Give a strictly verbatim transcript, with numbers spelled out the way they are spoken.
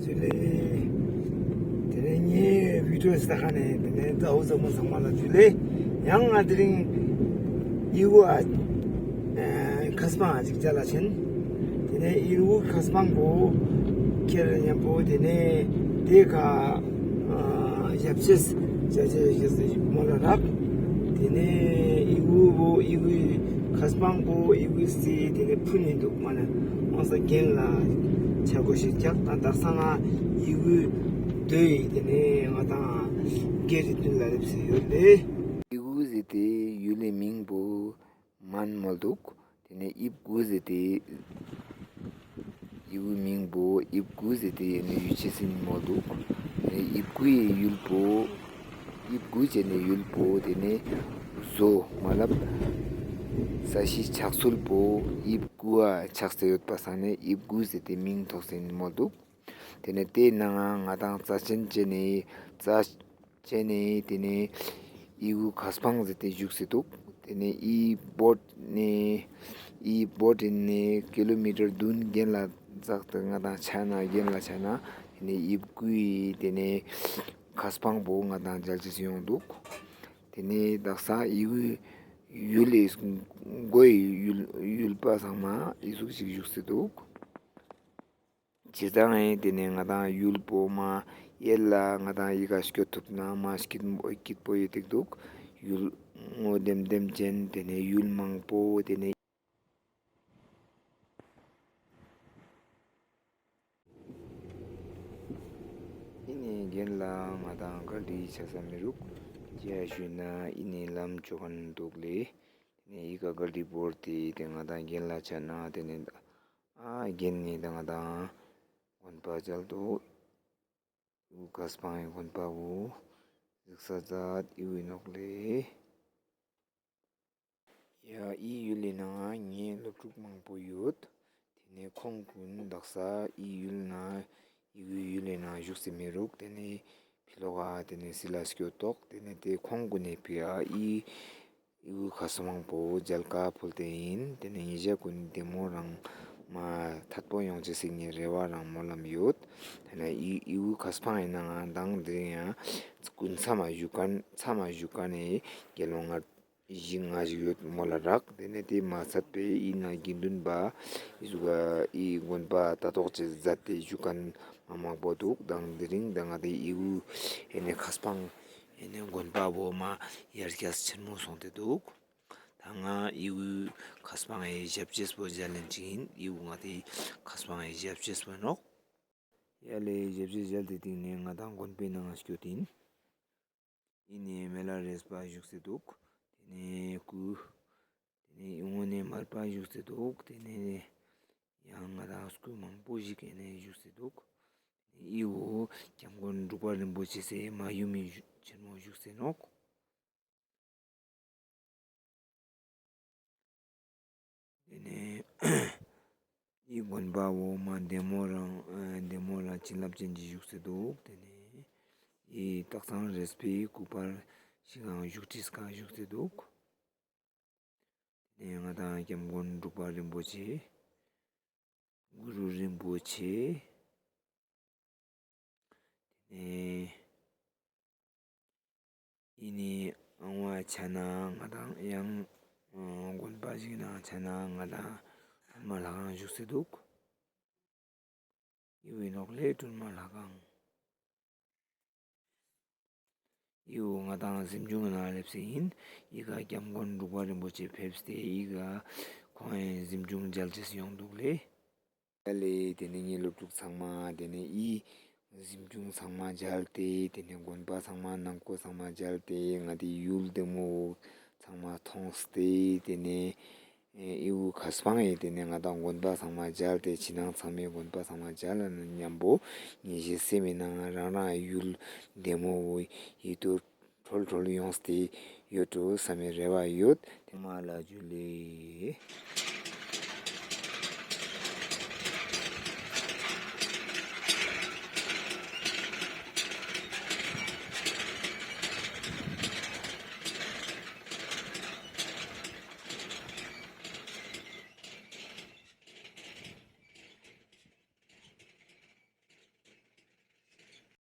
ཇུ་ལེ། དེ་ནས་ངའི་བི་ཌིའོ་ལྟ་མཁན་ནི་དེ་ནས་ད་འུ་ཚང་མ་ཚང་མ་ལ་ཇུ་ལེ། ཡང་ང་དེ་རིང་ཨི་ཝུ་ཨ་ཁ་སྤང་ཨ་ཅིག་མཇལ་ལ་ཕྱིན། དེ་ནས་ཨི་ཝུ་ཁ་སྤང་པོ་ཁྱེར་ཉམ་པོ་དེ་ནས་དེ་ཁ་ཨ་ཞབས་ཕྱི་ཞབས་ཕྱི་ཞིག་མོལ་ལ་རག། དེ་ནས་ཨི་ཝུ་བོ་ཨི་ཝུ་ཁ་སྤང་པོ་ཨི་ཝུ་སི་དེ་ནས་ཕུ་ནི་འདུག་མ་ན་མང་ས་རྒན་ལ་ཆ་གོ་ཞིག་རྒྱག་ད་དག་ས་ང་ཨི་ཝུ་དོ་ཡི་དེ་ནས་ང་དང་སྒེར་རི་དུན་ལ་རེབ་སི་ཡོད་ལེ། ཨི་ཝུ་ཟེར་ཏེ་ཡུལ་ལི་མིང་པོ་མན་མོལ་འདུག། དེ་ནས་ཨིབ་གུ་ཟེར་ཏེ་ཨི་ཝུ་མིང་པོ་ཨིབ་གུ་ཟེར་ཏེ་ཡུལ་ཅེས་ཨིན་མོལ་འདུག། དེ་ནས་ཨིབ་གུའི་ཡུལ་པོ་ཨིབ་གུ་ཅེས་ནས་ཡུལ་པོ་དེ་ནས་བཟོ་མ་ལབ་ས་གཞི་ཆགས་ཚུལ་པོ་ཨིབ་གུ་ཨ་ཆགས་ཏེ་ཡོད་པ་སང་ནས་ཨིབ་གུ་ཟེར་ཏེ་མིང་ཐོགས་ཏེ་ཨིན་མོལ་འདུག། དེ་ནས་དེའི་ནང་ང་ང་དང་རྩ་ཆེན་ཅན་ནི་རྩ་ཆེན་ནི་དེ་ནས་ཨི་ཝུ་ཁ་སྤང་ཟེར་ཏེ་བཞུགས་སེ་འདུག། དེ་ནས་ཨི་བོད་ནས་ཨི་བོད་ནས་ཀི་ལོ་མི་ཊར་བདུན་གྱེན་ལ་འཛེགས་ཏེ་ང་དང་ཆ་ན་གྱེན་ལ་ཆ་ན་དེ་ནས་ཨི་ཝུའི་དེ་ནས་ཁ་སྤང་པོ་ང་དང་མཇལ་ཅེས་ཡོང་འདུག། དེ་ནས་དག་ས་ཨི་ཝུའི་ཡུལ་ལི་མགོའི་ཡུལ་ཡུལ་པ་ཚང་མ་ཨི་ཟུག་ཅིག་བཞུགས་སེ་འདུག། བྱས་ཙང་ངས་དེ་ནས་ང་དང་ཡུལ་པོ་མ་ཡལ་ལ་ང་དང་ཡི་ག་སྐྱོད་ཐུབ་ན་མ་སྐྱིད་པོ་སྐྱིད་པོ་ཡོད་ཏེ་འདུག། ཡུལ་ངོ་ལྡེམ་ལྡེམ་ཅན་དེ་ནས་ཡུལ་མང་པོ་དེ་ནས་ཨི་ནས་གྱེན་ལ་ང་དང་ག་རི་ཆ་ས་མི་རུག། ཅི་ཡ་ཞུས་ན་ཨི་ནས་ལམ་ཅོ་མཁན་འདུག་ལེ། དེ་ནས་ཡི་ག་ག་རི་བོར་ཏེ་དེ་ང་དང་གྱེན་ལ་ཆ་ན་དེ་ནས་ཨ་གྱེན་ནས་ད་ང་དང་དགོན་པ་མཇལ་འདུག། ཨི་ཝུ་ཁ་སྤང་ངི་དགོན་པ་བོ་གཟིགས་ས་ཛད་ཨི་ཝུའི་ནོག་ལེ། ཡ་ཨི་ཡུལ་ལི་ནང་ང་ངའི་སློབ་ཕྲུག་མང་པོ་ཡོད། དེ་ནས་ཁོང་གུན་དག་ས་ཨི་ཡུལ་ནང་ཨི་ཝུའི་ཡུལ་ལི་ནང་བཞུགས་སེ་མི་རུག། དེ་ནས་ཕི་ལོག་ག་དེ་ནས་སི་ལ་སྐྱོད་ཏོག། དེ་ནས་དེ་ཁོང་གུན་ནས་ཕི་ཨ་ཨི་ཨི་ཝུ་ཁ་སྤང་པོ་མཇལ་ཁ་ཕུལ་ཏེ་ཨིན། དེ་ནས་ཉེ་ཞ་གུན་བདེ་མོ་རང་མ་ཐད་པོ་ཡོང་ཅེས་སི་ངའི་རེ་བ་རང་སྨོན་ལམ་ཡོད། དེ་ནས་ཨི་ཨི་ཝུ་ཁ་སྤང་ངི་ནང་ང་དང་དེ་རིང་ཡང་སྐུ་མཚམས་མ་བཞུགས་མཁན་མཚམས་མ་བཞུགས་མཁན་ནི་དགེ་སློང་ལྔ་བཞི་ལྔ་ཞིག་ཡོད་མོལ་ལ་རག། དེ་ནས་དེ་མ་ཚད་པའི་ཨི་ནང་དགེ་འདུན་པ་ཨི་ཟུག་ག་ཨི་དགོན་པ་ལྟ་རྟོག་ཅེས་ཛད་དེ་བཞུགས་མཁན་མ་མང་པོ་འདུག། དང་དེ་རིང་ད་ང་དེ་ཨི་ཝུ་ཨེ་ནས་ཁ་སྤང་ཨེ་ནས་དགོན་པ་བོ་མ་ཡར་རྒྱས་ཆེན་མོ་སོང་སྟེ་འདུག། ད་ང་ཨི་ཝུའི་ཁ་སྤང་ངི་ཞབས་རྗེས་པོ་མཇལ་ལེན་ཅིག་ཨིན། ཨི་ཝུ་ང་དེ་ཁ་སྤང་ངི་ཞབས་རྗེས་པོ་ནོག། ཡ་ལེ་ཞབས་རྗེས་མཇལ་ཏེ་སྟིང་ནས་ང་དང་དགོན་པའི་ནང་ང་སྐྱོད་ཨིན། ཨི་ནས་མི་ལ་རས་པ་བཞུགས་སེ་འདུག། དེ་ནས་སྐུ། དེ་ནས་ངོ་ནས་མར་པ་བཞུགས་སེ་འདུག། དེ་ནས་ཡང་ང་དང་སྐུ་མང་པོ་ཞིག་ཨེ་ནས་བཞུགས་སེ་འདུག། ཨི་ཝུ་སྐྱབས་མགོན་འབྲུག་པ་རིན་པོ་ཆེ་སི་མ་ཡུམ་མི་ཆེན་མོ་བཞུགས་སེ་ནོག། དེ་ནས་ཨི་དགོན་པ་བོ་མ་བདེ་མོ་རང་ཨ་བདེ་མོ་རང་བྱིན་རླབས་ཅན་གྱི་བཞུགས་སེ་འདུག། དེ་ནས་ཨི་སྟག་ཚང་རས་པའི་སྐུ་པར་ཞིག་ཡང་བཞུགས་ཁྲིའི་ཀ་བཞུགས་སེ་འདུག། དེ་ནས་ང་དང་སྐྱབས་མགོན་འབྲུག་པ་རིན་པོ་ཆེ། གུ་རུ་རིན་པོ་ཆེ། དེ་ནས་ཨི་ནི་ཨང་བ་ཆ་ན་ང་དང་ཡང་ཨ་དགོན་པ་ཞིག་ནང་ཆ་ན་ང་དང་སྒྲོལ་མ་ལྷ་ཁང་བཞུགས་སེ་འདུག། ཨི་ཝུའི་ནོག་ལེ་སྒྲོལ་མ་ལྷ་ཁང་། ཨི་ཝུ་ང་དང་གཟིམ་ཆུང་ནང་སླེབས་སེ་ཨིན། ཨི་ཀ་སྐྱབས་མགོན་འབྲུག་པ་རིན་པོ་ཆེ་ཕེབས་ཏེ་ཨི་ཀ་ཁོང་ངི་གཟིམ་ཆུང་མཇལ་ཅེས་ཡོང་འདུག་ལེ། ཡ་ལེ་དེ་ནས་ངའི་སློབ་ཕྲུག་ཚང་མ་དེ་ནས་ཨི་གཟིམ་ཆུང་ཚང་མ་མཇལ་ཏེ་དེ་ནས་དགོན་པ་ཚང་མ་ནང་སྐོར་ཚང་མ་མཇལ་ཏེ་ང་དེ་ཡུལ་བདེ་མོ་ཚང་མ་མཐོང་སྟེ་དེ་ནས་ཨི་ཝུ་ཁ་སྤང་ངི་དེ་ནས་ང་དང་དགོན་པ་ཚང་མ་མཇལ་ཏེ་ཕྱི་ནང་ཚང་མའི་དགོན་པ་ཚང་མ་མཇལ་ལ་ཉམ་པོ་ཉེ་ཞའི་སེམས་སི་ནང་རང་རང་ཡུལ་བདེ་མོ་བོ་ཡིད་དུ་འཕྲོལ་འཕྲོལ་ཡོངས་ཏེ་ཡོད་འགྲོ་བསམ་པའི་རེ་བ་ཡོད། ཚང་མ་ལ་ཇུ་ལེ།